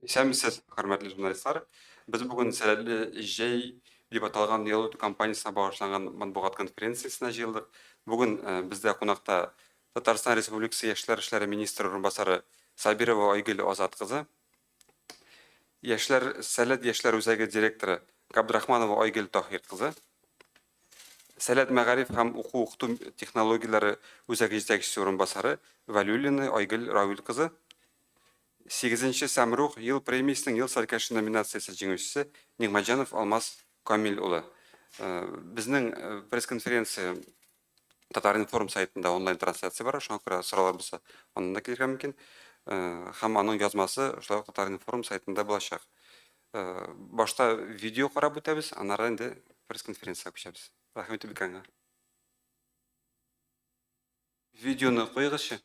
Исәнмесез, хөрмәтле журналистлар! Без бүген Сәләтле җәй дип аталган ял итү кампаниясенә багышланган матбугат конференциясенә җыелдык. Бүген бездә кунакта Татарстан Республикасы Яшьләр эшләре министры урынбасары Сабирова Айгөл Азат кызы, Яшьләр Сәләт яшьләр үзәге директоры Габдрахманова Айгөл Таһир кызы, Сәләт мәгариф һәм уку-укыту технологияләре үзәге җитәкчесе урынбасары Вәлиуллина Айгөл Равил кызы, Сигезенче Сәмрух ел премиясенең Ел сәркәше номинациясе җиңүчесе Нигъмәтҗанов Алмаз Камил улы. Безнең пресс-конференция Татар-информ сайтында онлайн-трансляция бара, шуңа күрә сораулар булса, аннан да килергә мөмкин. Һәм аның язмасы шулай ук Татар-информ сайтында булачак. Башта видео карап үтәбез, аннары инде пресс-конференциягә күчәбез. Рәхим итеп экранга. Видеоны куегызчы.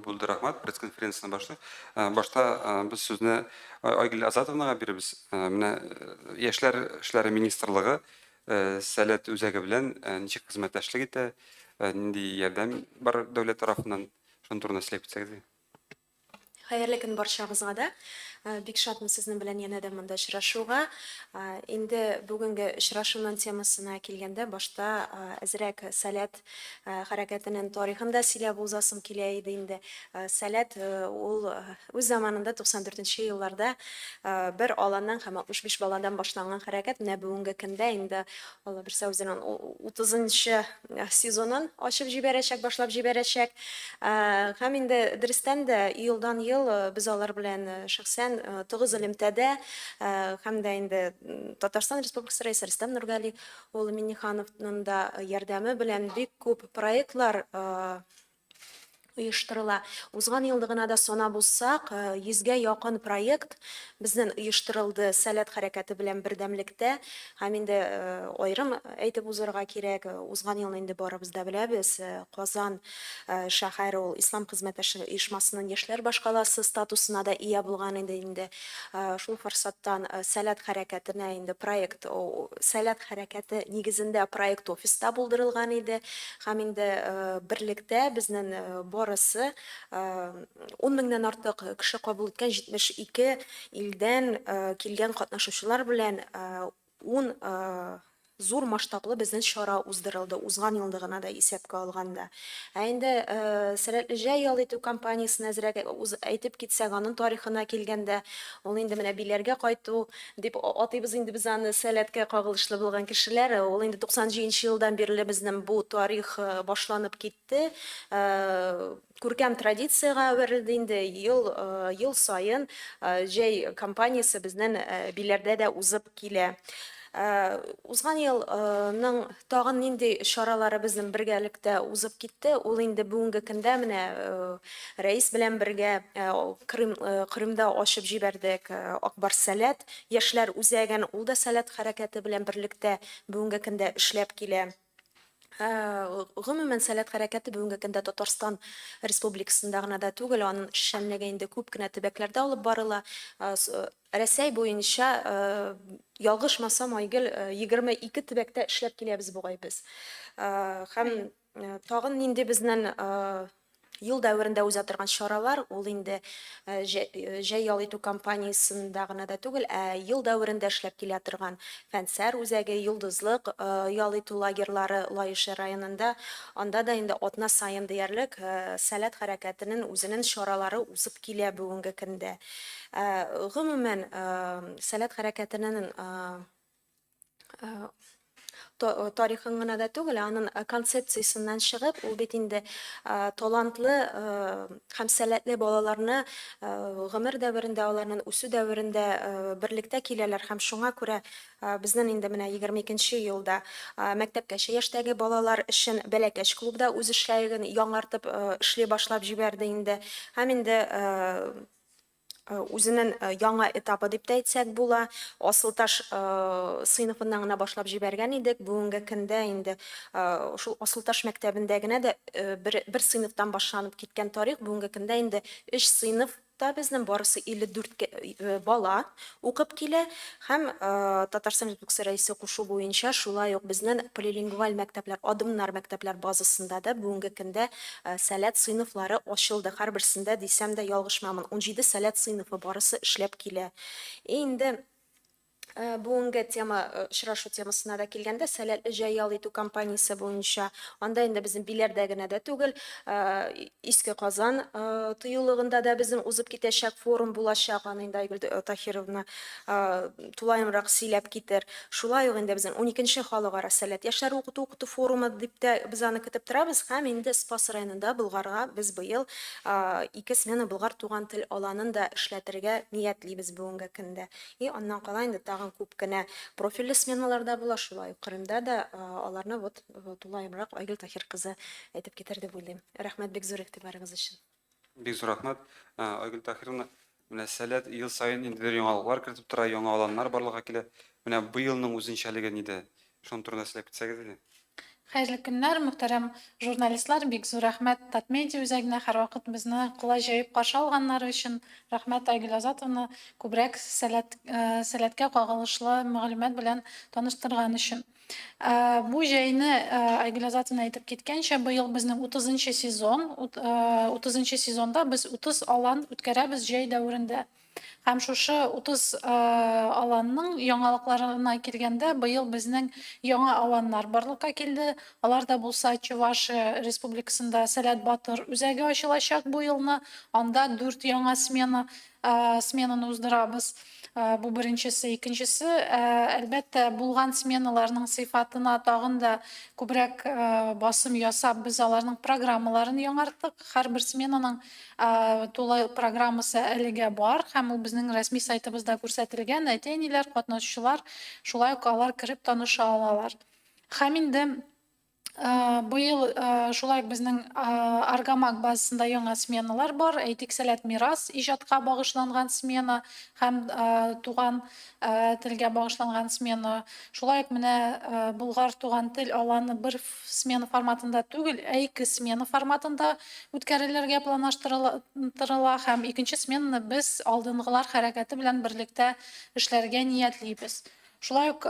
Булды, рәхмәт. Пресс-конференцияне башлыйк. Башта без сүзне Айгөл Азатовнага бирәбез. Менә Яшьләр эшләре министрлыгы Сәләт үзәге белән ничек хезмәттәшлек итә, нинди ярдәм бар дәүләт тарафыннан, шуның турында сөйләп китсәгез иде. Хәерле көн барчагызга да. Бик шатмын сезнең белән янәдән монда очрашуга. Инде бүгенге очрашуның темасына килгәндә, башта әзрәк Сәләт хәрәкәтенең тарихын да сөйләп узасым килә иде инде. Сәләт ул үз заманында 94 нче елларда бер аланнан һәм 65 баладан башланган хәрәкәт. Менә бүгенге көндә инде Алла бирсә үзенең 30 нчы сезонын ачып җибәрәчәк, башлап җибәрәчәк. Һәм инде дөрестән дә елдан-ел без алар белән шәхсән тыгыз элемтәдә һәм дә инде Татарстан Республикасы Рәисе Рөстәм Нургали улы Миңнехановның да ярдәме белән бик күп проектлар оештырыла. Узган елны гына да санап узсак, йөзгә якын проект безнең оештырылды Сәләт хәрәкәте белән бердәмлектә. Һәм инде аерым әйтеп узарга кирәк, узган елны инде барыбыз да беләбез, Казан шәһәре ул Ислам хезмәттәшлеге оешмасының яшьләр башкаласы статусына да ия булган иде инде. Шул форсаттан Сәләт хәрәкәтенә инде проект, Сәләт хәрәкәте нигезендә проект офис та булдырылган иде. Һәм инде берлектә безнең барысы ун меңнән артык кеше кабул иткән 72 илдән килгән катнашучылар белән ун зур масштаблы безнең чара уздырылды, узган елны гына да исәпкә алганда. Ә инде Сәләтле җәй ял итү кампаниясен әзрәк әйтеп китсәк, аның тарихына килгәндә, ул инде менә Биләргә кайту дип атыйбыз инде без аны, Сәләткә кагылышлы булган кешеләр. Ул инде 97 нче елдан бирле безнең бу тарих башланып китте. Күркәм традициягә әверелде инде, ел, ел саен җәй кампаниясе безнең Биләрдә дә узып килә. Узган елның тагын нинди чаралары безнең бергәлектә узып китте, ул инде бүгенге көндә менә Рәис белән бергә Крым, Крымда ачып җибәрдек Ак Барс Сәләт яшьләр үзәген, ул да Сәләт хәрәкәте белән берлектә бүгенге көндә эшләп килә. Гомумән, Сәләт хәрәкәте бүгенге көндә Татарстан Республикасында гына да түгел, аның эшчәнлеге инде күп кенә төбәкләрдә алып барыла. Рәсәй буенча, ялгышмасам, Айгөл, 22 төбәктә эшләп киләбез бугай без. Һәм тагын нинди безнең Ел дәверендә уза торган чаралар, ул инде җәй ял итү кампаниясендә гына да түгел, ә ел дәверендә эшләп килә торган Фәнсәр үзәге, Йолдызлык ял итү лагерьлары Лаеш районында, анда да инде атна саен диярлек Сәләт хәрәкәтенең үзенең чаралары узып килә бүгенге көндә. Гомумән, Сәләт хәрәкәтенең тарихын гына да түгел, аның концепциясеннән чыгып, ул бит инде талантлы һәм сәләтле балаларны гомер дәверендә, аларның үсү дәверендә берлектә киләләр һәм шуңа күрә безнең инде менә 22 нче елда мәктәпкәчә яшьтәге балалар өчен Бәләкәч клубда үз эшләген яңартып эшли башлап җибәрде инде. Һәм инде үзенең яңа этабы дип тә әйтсәк була. Асылташ сыйныфыннан гына башлап җибәргән идек. Бүгенге көндә инде шул Асылташ мәктәбендә генә дә бер сыйныфтан башланып киткән тарих бүгенге көндә инде өч сыйныф та безнең барысы 54 бала укып килә һәм Татарстан Республикасы Рәисе кушу буенча шулай ук безнең полилингваль мәктәпләр, Адымнар мәктәпләр базасында да бүгенге көндә Сәләт сыйныфлары ачылды, һәрберсендә дисәм дә ялгышмамын, 17 Сәләт сыйныфы барысы эшләп килә. И инде бүгенге тема, очрашу темасына да килгәндә, Сәләтле җәй ял итү кампаниясе буенча, анда инде безнең Биләрдә генә дә түгел, Иске Казан тыюлыгында да безнең узып китәчәк форум булачак, аны инде Айгөл Таһировна тулаемрак сөйләп китер. Шулай ук инде безнең уникенче халыкара Сәләт яшьләр укыту-укыту форумы дип тә без аны көтеп торабыз һәм инде Спас районында Болгарга без быел ике смена Болгар туган тел аланын да эшләтергә ниятлибез бүгенге көндә. И аннан кала инде тагын күп кенә профильле сменалар да була, шулай ук Кырымда да аларны вот тулаемрак Айгөл Таһир кызы әйтеп китәр дип уйлыйм. Рәхмәт бик зур игътибарыгыз өчен. Бик зур рәхмәт, Айгөл Таһировна. Менә Сәләт ел саен ниндидер яңалыклар кертеп тора, яңа аланнар барлыкка килә. Менә быелның үзенчәлеге нидә? Шуның турында сөйләп китсәгез иде. Хәерле көннәр, мөхтәрәм журналистлар! Бик зур рәхмәт Татмедиа үзәгенә һәрвакыт безне кулай җәеп каршы алганнары өчен. Рәхмәт, Айгөл Азатовна, күбрәк Сәләт, Сәләткә кагылышлы мәгълүмат белән таныштырган өчен. Бу җәйне, Айгөл Азатовна әйтеп киткәнчә, быел безнең 30 нчы сезон. 30 нчы сезонда без 30 алан үткәрәбез җәй дәверендә. Һәм шушы 30 аланның яңалыкларына килгәндә, быел безнең яңа аланнар барлыкка килде. Алар да булса Чувашия Республикасында Сәләт Батыр үзәге ачылачак бу елны. Анда дүрт яңа смена сменаны уздырабыз. Бу беренчесе. Икенчесе, әлбәттә, булган сменаларның сыйфатына тагын да күбрәк басым ясап, без аларның программаларын яңарттык. Һәрбер сменаның тулы программасы әлегә бар һәм ул безнең рәсми сайтыбызда күрсәтелгән. Әти-әниләр, катнашучылар шулай ук алар кереп таныша алалар. Һәм инде Быел шулай ук безнең Аргамак базасында яңа сменалар бар. Әйтик, Сәләт Мирас иҗатка багышланган смена һәм туган телгә багышланган смена. Шулай ук менә Болгар туган тел аланы бер смена форматында түгел, ә ике смена форматында үткәрелергә планлаштырыла һәм икенче сменаны без Алдынгылар хәрәкәте белән берлектә эшләргә ниятлибез. Шулай ук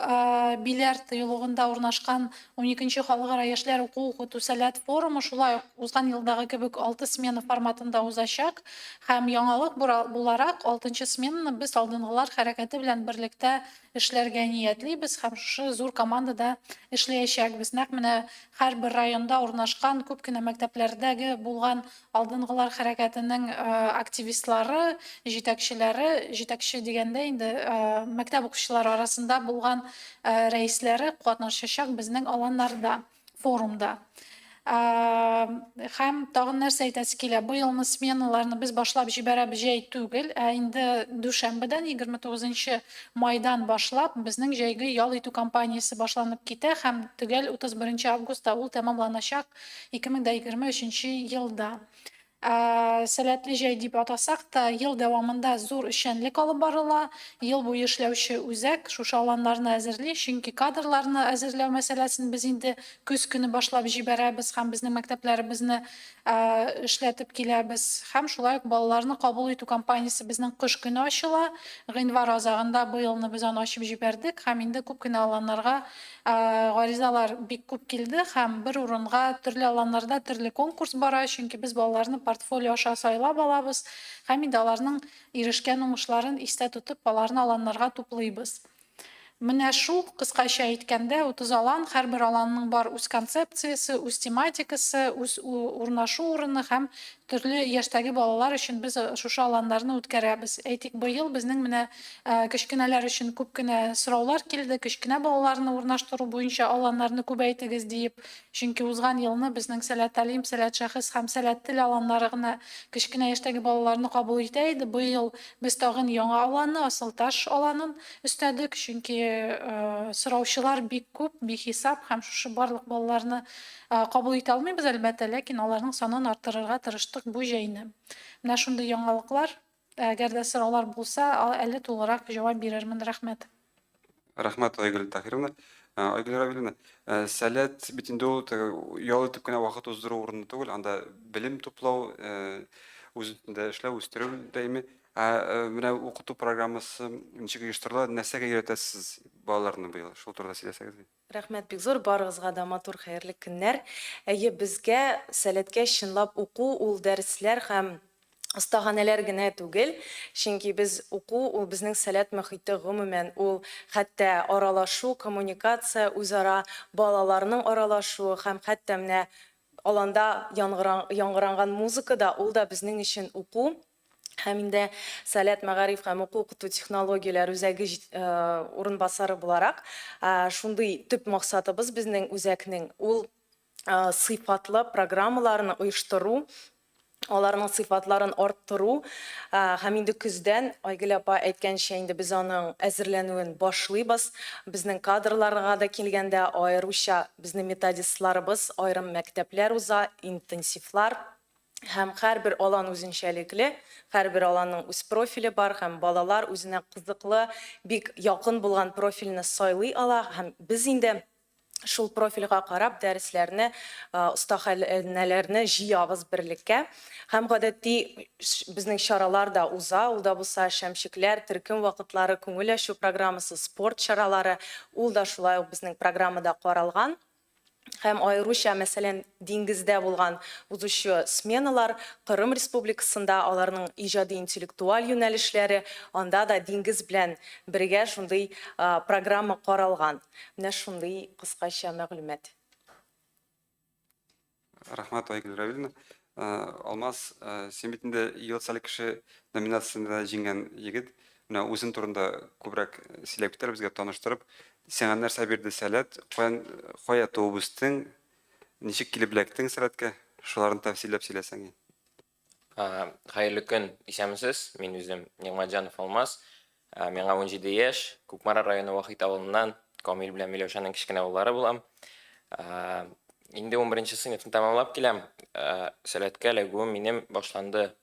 Биләр тыюлыгында урнашкан уникенче халыкара яшьләр уку-укыту Сәләт форумы шулай ук узган елдагы кебек алты смена форматында узачак һәм яңалык буларак алтынчы сменаны без Алдынгылар хәрәкәте белән берлектә эшләргә ниятлибез һәм шушы зур командада эшләячәкбез. Нәкъ менә һәрбер районда урнашкан күп кенә мәктәпләрдәге булган Алдынгылар хәрәкәтенең активистлары, җитәкчеләре, җитәкче дигәндә инде мәктәп укучылары арасында булган рәисләре катнашачак безнең аланнарда, форумда. Һәм тагын нәрсә әйтәсе килә, быелны сменаларны без башлап җибәрәбез җәй түгел, ә инде дүшәмбедән, 29 майдан башлап, безнең җәйге ял итү кампаниясе башланып китә һәм төгәл 31 августта ул тәмамланачак. 2023 елда. Сәләтле җәй дип атасак та, ел дәвамында зур эшчәнлек алып барыла. Ел буе эшләүче үзәк шушы аланнарны әзерли, чөнки кадрларны әзерләү мәсьәләсен без инде көз көне башлап җибәрәбез һәм безнең мәктәпләребезне эшләтеп киләбез. Һәм шулай ук балаларны кабул итү кампаниясе безнең кыш көне ачыла. Гыйнвар азагында быелны без аны ачып җибәрдек һәм инде күп кенә аланнарга Гаризалар бик күп килде һәм бер урынга төрле аланнарда төрле конкурс бара, чөнки без балаларны портфолио аша сайлап алабыз һәм инде аларның ирешкән уңышларын истә тотып, аларны аланнарга туплыйбыз. Менә шул, кыскача әйткәндә, 30 алан, һәрбер аланның бар үз концепциясе, үз тематикасы, үз урнашу урыны һәм төрле яшьтәге балалар өчен без шушы аланнарны үткәрәбез. Әйтик, быел безнең менә Кечкенәләр өчен күп кенә сораулар килде, кечкенә балаларны урнаштыру буенча аланнарны күбәйтегез диеп. Чөнки узган елны безнең Сәләт Әлим, Сәләт Шәхес һәм Сәләт Тел аланнары гына кечкенә яшьтәге балаларны кабул итә иде. Быел без тагын яңа аланны, Асылташ аланын өстәдек, чөнки сораучылар бик күп, бихисап һәм шушы барлык балаларны кабул итә алмыйбыз, әлбәттә, ләкин аларның санын арттырырга тырыштык бу җәйне. Менә шундый яңалыклар. Әгәр дә сораулар булса, әле тулырак җавап бирермен. Рәхмәт. Рәхмәт, Айгөл Таһировна. Айгөл Равилевна, Сәләт бит инде ул ял итеп кенә вакыт уздыру урыны түгел, анда белем туплау, үз өстендә эшләү, үстерү даими. Ә менә укыту программасы ничек оештырыла, нәрсәгә өйрәтәсез балаларны быел? Шул турыда сөйләсәгез. Рәхмәт бик зур, барыгызга да матур хәерле көннәр. Әйе, безгә Сәләткә чынлап уку ул дәресләр һәм остаханәләр генә түгел, чөнки без уку ул безнең Сәләт мохите гомумән, ул хәтта аралашу, коммуникация, үзара балаларның аралашуы һәм хәтта менә аланда яңгыранган музыка да, ул да безнең өчен уку. Һәм инде Сәләт мәгариф һәм уку-укыту технологияләр үзәге урынбасары буларак, шундый төп максатыбыз безнең үзәкнең ул сыйфатлы программаларны оештыру, аларның сыйфатларын арттыру һәм инде көздән, Айгөл апа әйткәнчә, инде без аның әзерләнүен башлыйбыз. Безнең кадрларга да килгәндә, аеруча безнең методистларыбыз аерым мәктәпләр уза, интенсивлар. Һәм һәрбер алан үзенчәлекле, һәрбер аланның үз профиле бар һәм балалар үзенә кызыклы, бик якын булган профильне сайлый ала һәм без инде шул профильгә карап дәресләрне, остаханәләрне җыябыз берлеккә. Һәм гадәти безнең чаралар да уза, ул да булса шәмчекләр, төркем вакытлары, күңел ачу программасы, спорт чаралары, ул да шулай ук безнең программада каралган. Һәм аеруча, мәсәлән, диңгездә булган узучы сменалар Кырым Республикасында, аларның иҗади интеллектуаль юнәлешләре, анда да диңгез белән бергә шундый программа каралган. Менә шундый кыскача мәгълүмат. Рәхмәт, Айгөл Равиловна. Алмаз, син бит инде Ел социаль кеше номинациясендә җиңгән егет. Менә үзең турында күбрәк сөйләп кит әле безгә, таныштырып. Сиңа нәрсә бирде Сәләт? Каян, кая туып үстең? Ничек килеп эләктең Сәләткә? Шуларын тәфсилләп сөйләсәң. Хәерле көн, исәнмесез. Мин үзем Нигъмәтҗанов Алмаз. Миңа 17 яшь. Кукмара районы Вахит авылыннан Камил белән Миләүшәнең кечкенә уллары булам. Инде 11 сыйныфны тәмамлап киләм. Сәләткә эләгүем минем башланды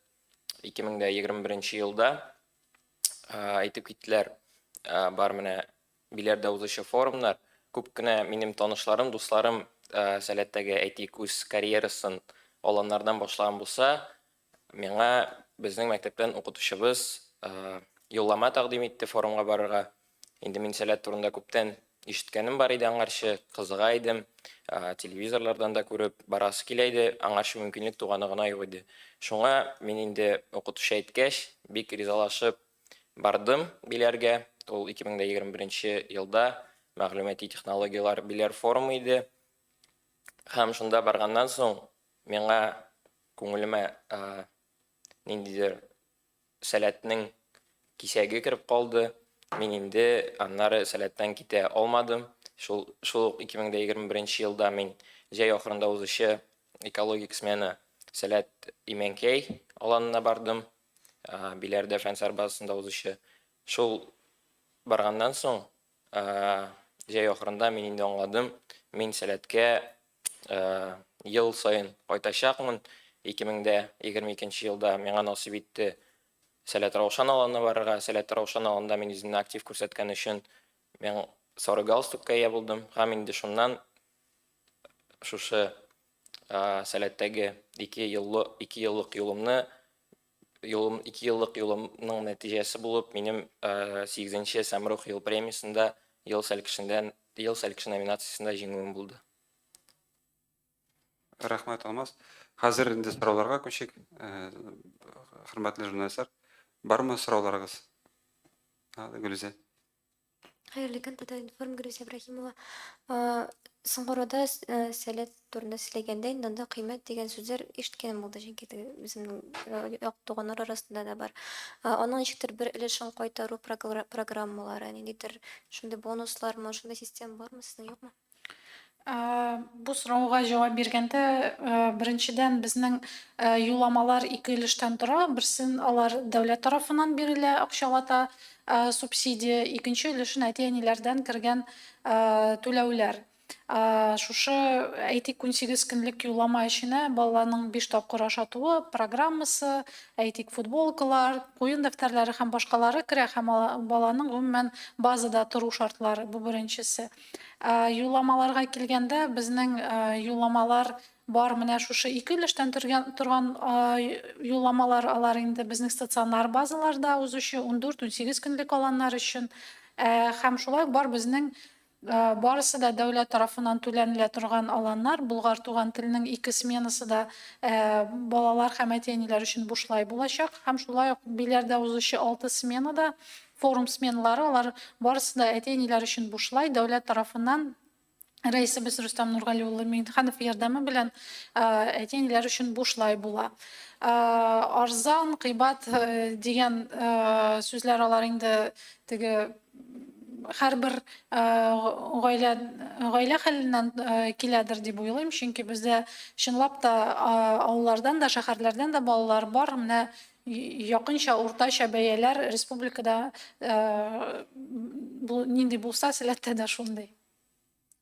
2021 елда. Әйтеп киттеләр, бар менә Биләрдә узучы форумнар. Күп кенә минем танышларым, дусларым Сәләттәге, әйтик, үз карьерасын аланнардан башлаган булса, миңа безнең мәктәптән укытучыбыз юллама тәкъдим итте форумга барырга. Инде мин Сәләт турында күптән ишеткәнем бар иде аңарчы, кызыга идем, телевизорлардан да күреп барасы килә иде, аңарчы мөмкинлек туганы гына юк иде. Шуңа мин инде укытучы әйткәч, бик ризалашып, Бардым Биләргә, ул 2021 елда мәгълүмати технологияләр Биләр форумы иде. Һәм шунда барганнан соң миңа күңелемә ниндидер сәләтнең кисәге кереп калды. Мин инде аннары сәләттән китә алмадым. Шул, шул ук 2021 елда мин җәй ахырында узучы экологик смена Сәләт Имәнкәй аланына бардым. Биләрдә Фәнсар базасында узучы. Шул барганнан соң, җәй ахырында мин инде аңладым, мин Сәләткә ел саен кайтачакмын. 2022 елда миңа насыйп итте Сәләт Раушан аланына барырга. Сәләт Раушан аланында мин үземне актив күрсәткән өчен мин сары галстукка ия булдым. Һәм инде шуннан шушы Сәләттәге 2 еллык юлымны юлым 2 еллык юлымның нәтиҗәсе булып минем сигезенче Сәмрух ел премиясендә Ел сәлкеше номинациясендә җиңүем булды. Рәхмәт, Алмаз. Хәзер инде сорауларга күчик. Хөрмәтле журналистлар, бармы сорауларыгыз? Гөлүзә. Хәерле көн, Татар-информ, Гөлүзә Ибраһимова. Соңгы арада Сәләт турында сөйләгәндә, инде анда кыйммәт дигән сүзләр ишеткәнем булды, чөнки теге үземнең як туганнар арасында да бар. Аның ничектер бер өлешен кайтару программалары, ниндидер шундый бонуслармы, шундый система бармы сезнең, юкмы? Бу сорауга җавап биргәндә, беренчедән, безнең юлламалар ике өлештән тора. Берсен алар дәүләт тарафыннан бирелә, акчалата субсидия, икенче өлешен әти-әниләрдән кергән түләүләр. Шушы, әйтик, 18 көнлек юллама эченә балаларның биш тапкыр ашатуы, программасы, әйтик, футболкалар, куен дәфтәрләре һәм башкалары керә һәм баланың гомумән базада тору шартлары, бу беренчесе. Юлламаларга килгәндә, безнең юлламалар бар менә шушы ике өлештән торган юлламалар, алар инде безнең стационар базаларда узучы 14-18 көнлек аланнар өчен. Һәм шулай ук бар безнең барысы да дәүләт тарафыннан түләнелә торган аланнар. Болгар туган телнең ике сменасы да балалар һәм әти-әниләр өчен бушлай булачак. Һәм шулай ук Биләрдә узучы алты сменада форум сменалары, алар барысы да әти-әниләр өчен бушлай, дәүләт тарафыннан рәисебез Рөстәм Нургали улы Миңнеханов ярдәме белән әти-әниләр өчен бушлай була. Арзан, кыйбат дигән сүзләр алар инде теге һәрбер гаилә хәленнән киләдер дип уйлыйм, чөнки бездә чынлап та авыллардан да, шәһәрләрдән дә балалар бар. Менә якынча уртача бәяләр республикада нинди булса, Сәләттә дә шундый.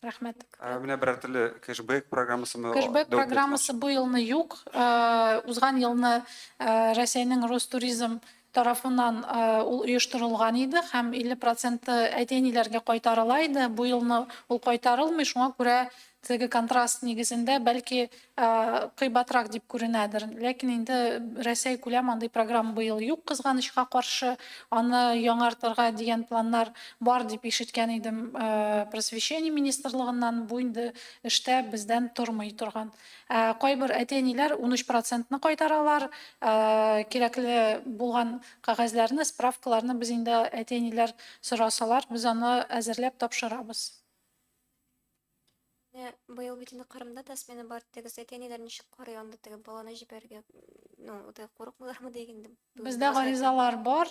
Рәхмәт. Менә берәр төрле кэшбэк программасымы? Кэшбэк программасы бу елны юк. Узган елны Рәсәйнең Ростуризм тарафыннан ул оештырылган иде һәм 50 проценты әти-әниләргә кайтарыла иде. Бу елны ул кайтарылмый, шуңа күрә теге контраст нигезендә бәлки кыйбатрак дип күренәдер. Ләкин инде Рәсәй күләм андый программа быел юк, кызганычка каршы. Аны яңартырга дигән планнар бар дип ишеткән идем Просвещение министрлыгыннан. Бу инде эштә бездән тормый торган. Кайбер әти-әниләр 13 процентны кайтаралар. Кирәкле булган кәгазьләрне, справкаларны без инде әти-әниләр сорасалар, без аны әзерләп тапшырабыз. Менә быел бит инде Кырымда да смена бар. Теге әти-әниләр ничек карый анда теге баланы җибәрергә? Ну, теге курыкмыйлармы дигән. Бездә гаризалар бар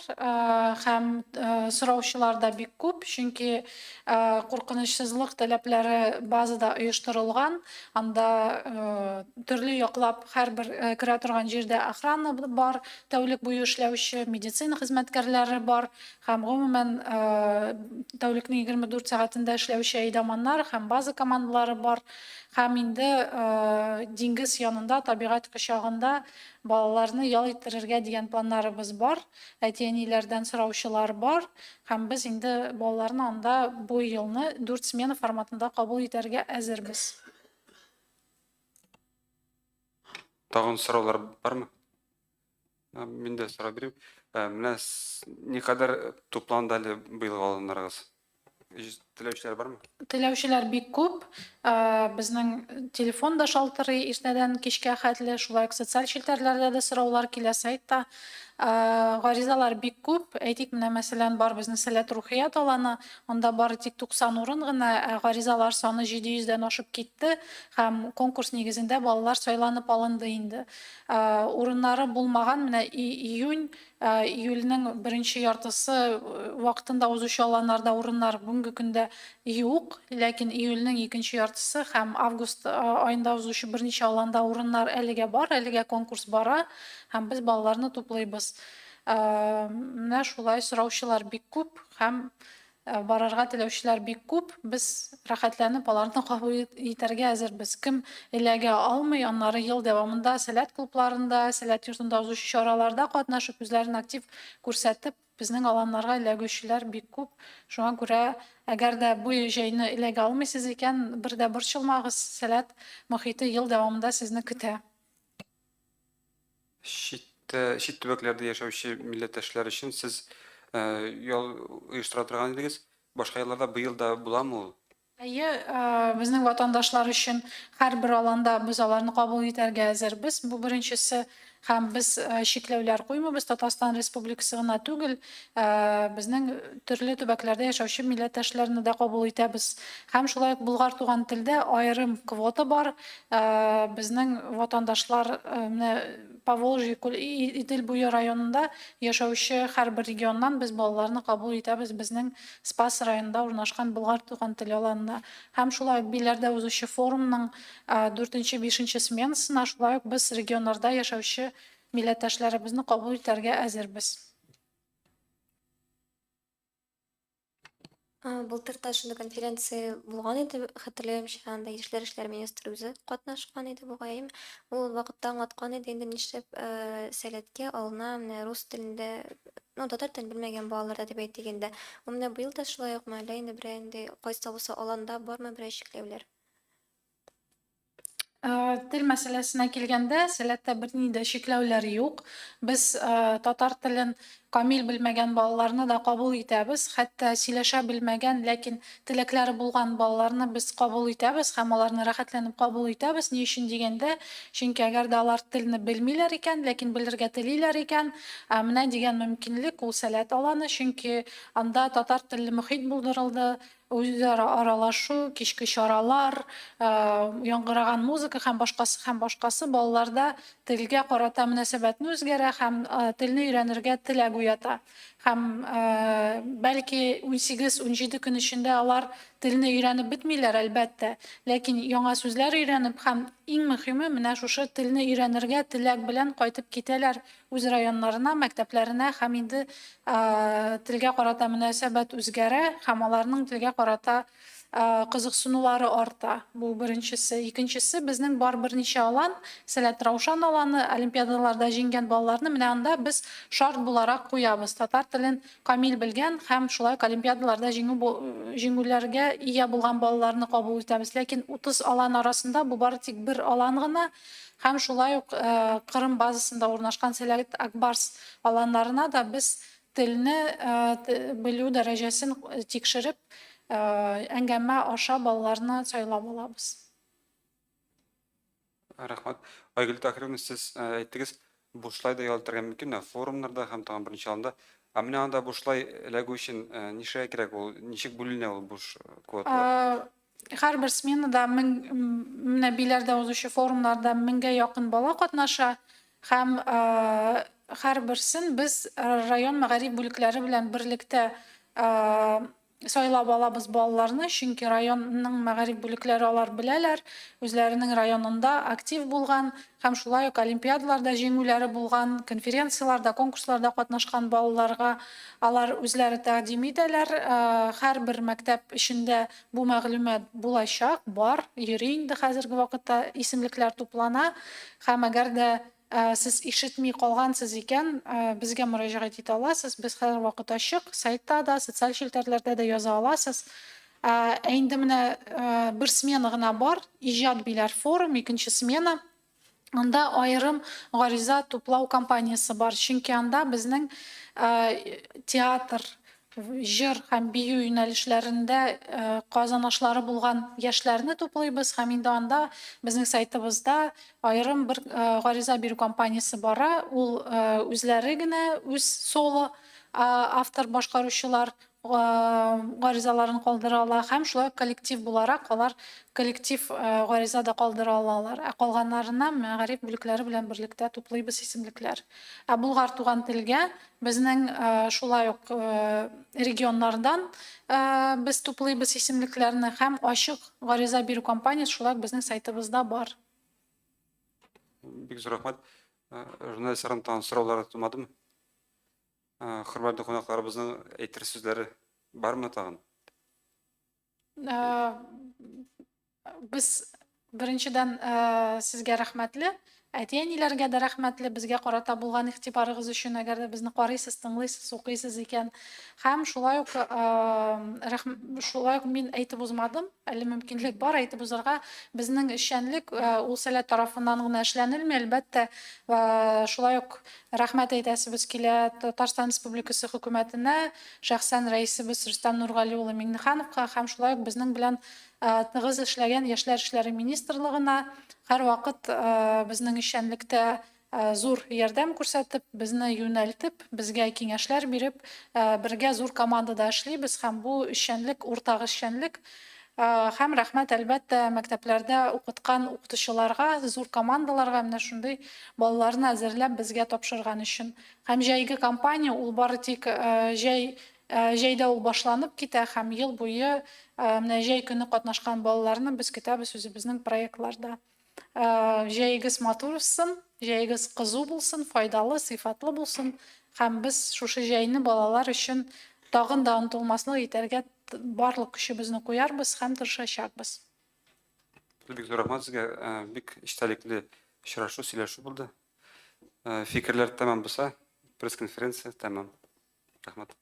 һәм сораучылар да бик күп, чөнки куркынычсызлык таләпләре базада оештырылган. Анда төрле яклап һәрбер керә торган җирдә охрана бар, тәүлек буе эшләүче медицина хезмәткәрләре бар һәм гомумән тәүлекнең 24 сәгатендә эшләүче әйдаманнар һәм база командалары бар. Һәм инде диңгез янында, табигать кочагында балаларны ял иттерергә дигән планнарыбыз бар. Әти-әниләрдән сораучылар бар һәм без инде балаларны анда бу елны дүрт смена форматында кабул итәргә әзербез. Тагын сораулар бармы? Мин дә сорап бирим. Менә никадәр тупланды әле быелгы алымнарыгыз? Теләүчеләр бармы? Теләүчеләр бик күп. Безнең телефон да шалтырый иртәдән кичкә хәтле, шулай ук социаль челтәрләрдә дә сораулар килә, сайтта. Гаризалар бик күп. Әйтик, менә мәсәлән, бар безнең Сәләт рухият аланы, анда бары тик 90 урын гына, ә гаризалар саны 700 дән ашып китте һәм конкурс нигезендә балалар сайланып алынды инде. Урыннары булмаган менә июнь, июльнең беренче яртысы вакытында узучы аланнарда урыннар бүгенге көндә юк, ләкин июльнең икенче яртысы һәм август аенда узучы берничә аланда урыннар әлегә бар, әлегә конкурс бара һәм без балаларны туплыйбыз. Менә шулай, сораучылар бик күп һәм Барырга теләүчеләр бик күп, без рәхәтләнеп аларны кабул итәргә әзербез. Кем эләгә алмый, аннары ел дәвамында Сәләт клубларында, Сәләт йортында узучы чараларда катнашып, үзләрен актив күрсәтеп, безнең аланнарга эләгүчеләр бик күп. Шуңа күрә, әгәр дә бу җәйне эләгә алмыйсыз икән, бер дә борчылмагыз, Сәләт мохите ел дәвамында сезне көтә. Читтә, чит төбәкләрдә яшәүче милләттәшләр өчен сез ял оештыра торган идегез. Башка елларда быел да буламы ул? Әйе, безнең ватандашлар өчен һәрбер аланда без аларны кабул итәргә әзербез. Бу беренчесе. Һәм без чикләүләр куймыйбыз. Татарстан Республикасы гына түгел, безнең төрле төбәкләрдә яшәүче милләттәшләрне дә кабул итәбез. Һәм шулай ук Болгар туган телдә аерым квота бар. Безнең ватандашлар менә Поволжье, Идел буе районында яшәүче һәрбер регионнан без балаларны кабул итәбез безнең Спас районында урнашкан Болгар туган тел аланына. Һәм шулай ук Биләрдә узучы форумның дүртенче, бишенче сменасына шулай ук без регионнарда яшәүче милләттәшләребезне кабул итәргә әзербез. Былтыр та шундый конференция булган иде, хәтерләмичә, анда яшьләр эшләре министры үзе катнашкан иде бугай. Ул вакытта аңлаткан иде инде нишләп сәләткә алына менә рус телендә, ну, татар телен белмәгән балалар да дип әйтик инде. Ул менә быел да шулай укмы, әллә инде берәр инде кайсы да булса аланда бармы берәр чикләүләр? Тел мәсьәләсенә килгәндә, Сәләттә бернинди дә чикләүләр юк. Без татар телен камил белмәгән балаларны да кабул итәбез. Хәтта сөйләшә белмәгән, ләкин теләкләре булган балаларны без кабул итәбез һәм аларны рәхәтләнеп кабул итәбез. Ни өчен дигәндә, чөнки әгәр дә алар телне белмиләр икән, ләкин белергә телиләр икән, менә дигән мөмкинлек ул Сәләт аланы, чөнки анда татар телле мохит булдырылды, Үзара аралашу, кичке чаралар, яңгыраган музыка һәм башкасы һәм башкасы балаларда телгә карата мөнәсәбәтне үзгәрә һәм телне өйрәнергә теләк уята. Һәм бәлки 18-17 көн эчендә алар телне өйрәнеп бетмиләр, әлбәттә, ләкин яңа сүзләр өйрәнеп һәм иң мөһиме менә шушы телне өйрәнергә теләк белән кайтып китәләр үз районнарына, мәктәпләренә һәм инде телгә карата мөнәсәбәт үзгәрә һәм аларның телгә карата кызыксынулары арта. Бу беренчесе. Икенчесе, безнең бар берничә алан, Сәләт Раушан аланы, олимпиадаларда җиңгән балаларны менә анда без шарт буларак куябыз. Татар телен камил белгән һәм шулай ук олимпиадаларда җиңү җиңүләргә ия булган балаларны кабул итәбез. Ләкин 30 алан арасында бу бары тик бер алан гына. Һәм шулай ук Кырым базасында урнашкан Сәләт Акбарс аланнарына да без телне белү дәрәҗәсен тикшереп, әңгәмә аша балаларны сайлап алабыз. Рәхмәт. Айгөл Таһировна, сез әйттегез, бушлай да ял итәргә мөмкин, менә форумнарда һәм тагын берничә аланда. Ә менә анда бушлай эләгү өчен нишләргә кирәк ул, ничек бүленә ул буш квоталар? Һәрбер сменада мең, менә Биләрдә узучы форумнарда меңгә якын бала катнаша һәм һәрберсен без район мәгариф бүлекләре белән берлектә сайлап алабыз балаларны, чөнки районның мәгариф бүлекләре алар беләләр, үзләренең районында актив булган һәм шулай ук олимпиадаларда җиңүләре булган, конференцияләрдә, конкурсларда катнашкан балаларга алар үзләре тәкъдим итәләр. Һәрбер мәктәп эчендә бу мәгълүмат булачак, бар, йөри инде хәзерге вакытта, исемлекләр туплана һәм әгәр дә сез ишетми калгансыз икән, безгә мөрәҗәгать итә аласыз. Без һәрвакыт ачык, сайтта да, социаль челтәрләрдә дә яза аласыз. Ә инде менә бер смена гына бар, Иҗат Биләр форум, икенче смена. Анда аерым гариза туплау кампаниясе бар, чөнки анда безнең театр, җыр һәм бию юнәлешләрендә казанышлары булган яшьләрне туплыйбыз һәм инде анда безнең сайтыбызда аерым бер гариза бирү кампаниясе бара. Ул үзләре генә, үз соло автор башкаручылар гаризаларын калдыра ала һәм шулай ук коллектив буларак алар коллектив гариза да калдыра алалар. Ә калганнарына мәгариф бүлекләре белән берлектә туплыйбыз исемлекләр. Ә Болгар туган телгә безнең шулай ук регионнардан без туплыйбыз исемлекләрне һәм ачык гариза бирү кампаниясе шулай ук безнең сайтыбызда бар. Бик зур рәхмәт. Журналистларның тагын сораулары тумадымы? Хөрмәтле кунакларыбызның әйтер сүзләре. Бармы тагын? Без беренчедән сезгә рәхмәтле, әти-әниләргә дә рәхмәтле безгә карата булган игътибарыгыз өчен, әгәр дә безне карыйсыз, тыңлыйсыз, укыйсыз икән. Һәм шулай ук шулай ук мин әйтеп узмадым, әле мөмкинлек бар әйтеп узарга. Безнең эшчәнлек ул Сәләт тарафыннан гына эшләнелми, әлбәттә, шулай ук рәхмәт әйтәсебез килә Татарстан Республикасы хөкүмәтенә, шәхсән рәисебез Рөстәм Нургали улы Миңнехановка һәм шулай ук безнең белән тыгыз эшләгән Яшьләр эшләре министрлыгына һәрвакыт безнең эшчәнлектә зур ярдәм күрсәтеп, безне юнәлтеп, безгә киңәшләр биреп, бергә зур командада эшлибез һәм бу эшчәнлек уртак эшчәнлек. Һәм рәхмәт, әлбәттә, мәктәпләрдә укыткан укытучыларга, зур командаларга менә шундый балаларны әзерләп безгә тапшырган өчен. Һәм җәйге кампания ул бары тик җәй җәйдә ул башланып китә һәм ел буе менә җәй көне катнашкан балаларны без көтәбез үзебезнең проектларда. Җәегез матур узсын, җәегез кызу булсын, файдалы, сыйфатлы булсын һәм без шушы җәйне балалар өчен тагын да онытылмаслык итәргә барлык көчебезне куярбыз һәм тырышачакбыз. Бик зур рәхмәт сезгә, бик эчтәлекле очрашу, сөйләшү булды. Фикерләр тәмам булса, пресс-конференция тәмам. Рәхмәт.